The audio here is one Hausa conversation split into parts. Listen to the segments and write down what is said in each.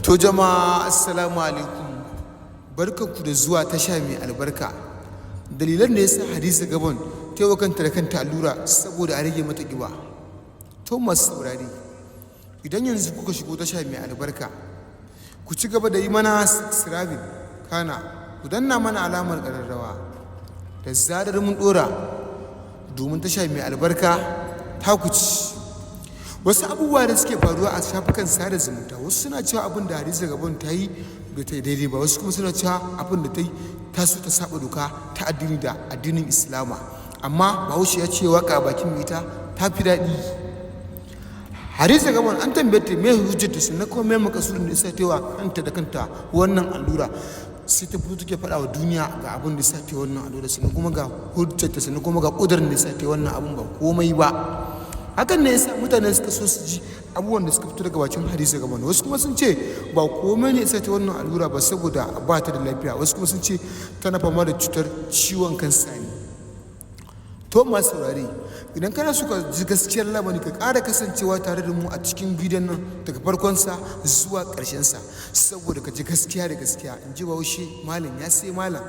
To jama'a, assalamu alaikum. Barkanku da zuwa tasha mai albarka. Dalilan da yasa Hadiza Gabon ta yi wa kanta da kanta allura saboda a rage mata ƙiba. To masu saurare, idan yanzu kuka shigo tasha mai albarka, ku ci gaba da yi mana subscribing, kana ku danna mana alamar ƙararrawa da zarar mun ɗora, domin tasha mai albarka ta ku ci. Wasu abubuwa da suke faruwa a shafukan sada zumunta, wasu suna cewa abin da Hadiza Gabon ta yi bai ta yi daidai ba, wasu kuma suna cewa abin da ta yi ta so ta saba doka ta addini da addinin Islama. Amma Bahaushe ya ce waka bakin mai ita ta fi daɗi. Hadiza Gabon an tambaye ta me hujjar ta, sannan kuma me makasudin da yasa ta yi wa kanta da kanta wannan allura. Sai ta fito take faɗa wa duniya ga abin da yasa ta yi wannan allura, sannan kuma ga hujjar ta, sannan kuma ga ƙudurin da yasa ta yi wannan abun, ba komai ba. Hakan ne yasa mutane suka so su ji abubuwan da suka fito daga bakin Hadiza Gabon. Wasu kuma sun ce ba komai ne yasa ta wannan allura ba saboda ba ta da lafiya, wasu kuma sun ce tana fama da cutar ciwon kansa ne. To masu saurare, idan kana so ka ji gaskiyar lamari, ka ƙara kasancewa tare da mu a cikin bidiyon nan daga farkonsa zuwa ƙarshensa, saboda ka ji gaskiya da gaskiya. In ji Bahaushe, malam ya sai malam.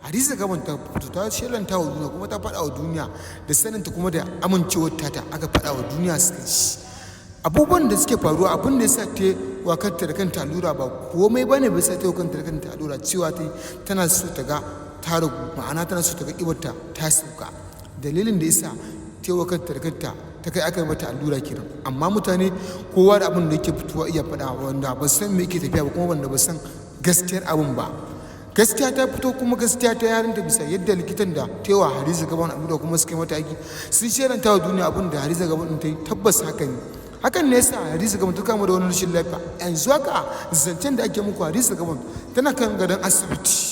Hadiza Gabon ta fito ta shelanta wa duniya, kuma ta faɗa wa duniya da saninta kuma da amincewar tata aka faɗa wa duniya suka ci abubuwan da suke faruwa. Abin da yasa ta wa kanta da kanta allura ba komai bane bai sa ta wa kanta da kanta allura, cewa ta tana so ta ga ta ragu, ma'ana tana so ta ga ƙibarta ta sauka. Dalilin da yasa ta wa kanta da kanta ta kai aka yi mata allura kenan. Amma mutane kowa da abin da yake fitowa iya faɗa, wanda ba san me yake tafiya ba, kuma wanda ba san gaskiyar abin ba. Gaskiya ta fito, kuma gaskiya ta yarinta, bisa yadda likitan da ta yi wa Hadiza Gabon allura kuma suka yi mata aiki sun shelanta wa duniya abin da Hadiza Gabon ta yi tabbas haka ne. Hakan ne yasa Hadiza Gabon ta kama da wani rashin lafiya. Yanzu haka zancen da ake muku, Hadiza Gabon tana kan gadon asibiti.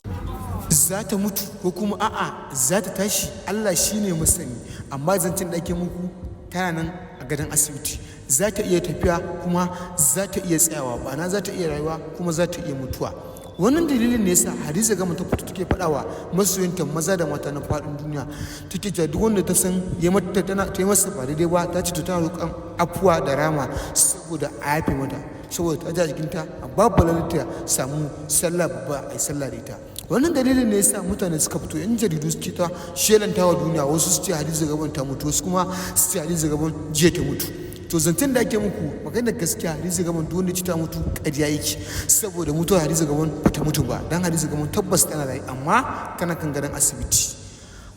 Za ta mutu ko kuma a'a za ta tashi, Allah shine masani. Amma zancen da ake muku, tana nan a gadon asibiti. Za ta iya tafiya kuma za ta iya tsayawa, ma'ana za ta iya rayuwa kuma za ta iya mutuwa. Wannan dalilin ne yasa Hadiza Gabon ta fito take faɗawa masoyanta maza da mata na faɗin duniya, take cewa duk wanda ta san ya mata tana ta yi masa ba daidai ba, ta ce to tana roƙon afuwa da rama saboda a yafe mata, saboda ta ji a jikinta babu lalle ta samu sallah babba a yi sallah da ita. Wannan dalilin ne yasa mutane suka fito, yan jaridu suke ta shelanta wa duniya. Wasu su ce Hadiza Gabon ta mutu, wasu kuma su ce Hadiza Gabon jiya ta mutu. To zancen da ake muku, maganar gaskiya, Hadiza Gabon, duk wanda ta mutu ƙarya yake, saboda mutuwar Hadiza Gabon ba ta mutu ba, dan Hadiza Gabon tabbas tana raye, amma tana kan gadon asibiti.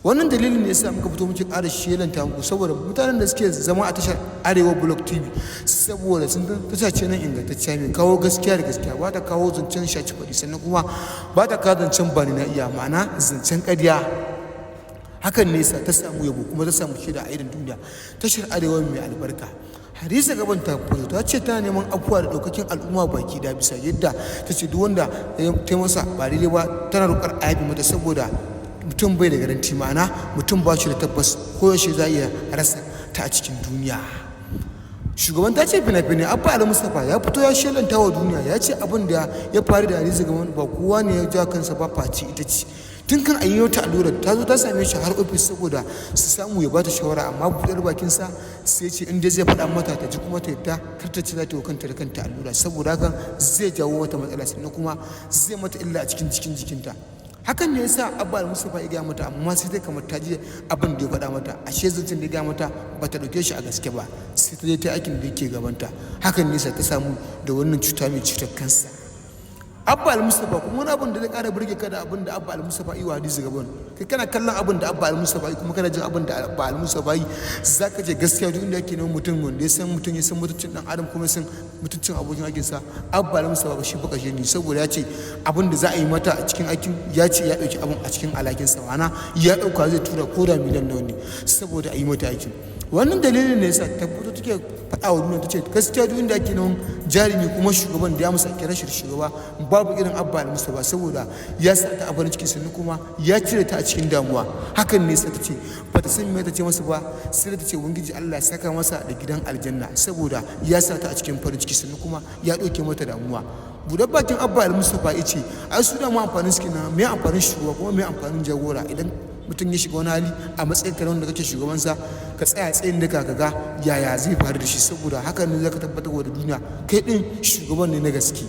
Wannan dalilin ne yasa muka fito muke ƙara shelanta muku, saboda mutanen da suke zama a tashar Arewa Blog TV, saboda sun tasha ce nan ingantacciya mai kawo gaskiya da gaskiya, ba ta kawo zancen shaci faɗi, sannan kuma ba ta kawo zancen bani na iya, ma'ana zancen ƙarya. Hakan ne yasa ta samu yabo kuma ta samu shaida a irin duniya, tashar Arewa mai albarka. Hadiza Gabon ta fito ta ce tana neman afuwa da ɗaukakin al'umma baki da, bisa yadda ta ce duk wanda ya ta masa ba daidai ba, tana roƙar a yafe mata, saboda mutum bai da garanti, ma'ana mutum ba shi da tabbas, koyaushe za a iya rasa ta a cikin duniya. Shugaban ta ce fina-finai Abba Ali Mustapha ya fito ya shelanta wa duniya, ya ce abin da ya faru da Hadiza Gabon ba kowa ne ya ja kansa ba face ita ce. Tun kan a yi wata allurar, ta zo ta same shi har ofis saboda su samu ya bata shawara, amma buɗar bakinsa sai ce in dai zai faɗa mata ta ji kuma ta yadda, kar ta ce za ta yi wa kanta da kanta allura, saboda hakan zai jawo mata matsala, sannan kuma zai mata illa a cikin jikinta. Hakan ne yasa Abba Al-Mustapha ya gaya mata, amma sai dai kamar ta ji abin da ya faɗa mata, ashe zancen da ya gaya mata ba ta ɗauke shi a gaske ba, sai ta je ta aikin da yake gabanta. Hakan ne sa ta samu da wannan cuta mai cutar kansa. Abba Al-Mustapha kuma, wani abin da zai ƙara burge ka da abin da Abba Al-Mustapha yi wa Hadiza Gabon, kai kana kallon abin da Abba Al-Mustapha yi kuma kana jin abin da Abba Al-Mustapha yi, za ka je gaskiya duk inda yake neman mutum wanda ya san mutum, ya san mutuncin dan adam, kuma ya san mutuncin abokin aikinsa, Abba Al-Mustapha ba shi baka shi ne, saboda ya ce abin da za a yi mata a cikin aikin, ya ce ya ɗauki abin a cikin alhakinsa, ma'ana ya ɗauka zai tura ko da miliyan nawa ne saboda a yi mata aikin. Wannan dalilin ne yasa ta fito take faɗa wa duniya, ta ce gaskiya duk inda ake neman jarumi kuma shugaban da ya musa kira shi shugaba, babu irin Abba Al-Mustapha, saboda ya sa ta a farin ciki, sannan kuma ya cire ta a cikin damuwa. Hakan ne sa ta ce ba ta san me ta ce masa ba, sai ta ce Ubangiji Allah ya saka masa da gidan aljanna, saboda ya sa ta a cikin farin ciki, sannan kuma ya ɗauke mata damuwa. Buɗe bakin Abba Al-Mustapha ya ce ai su dama amfanin su kenan. Me amfanin shugaba kuma me amfanin jagora? Idan mutum ya shiga wani hali, a matsayin ka wanda kake shugabansa, ka tsaya tsayin daka ka ga yaya zai faru da shi, saboda hakan ne zaka tabbatar da duniya kai din shugaban ne na gaske.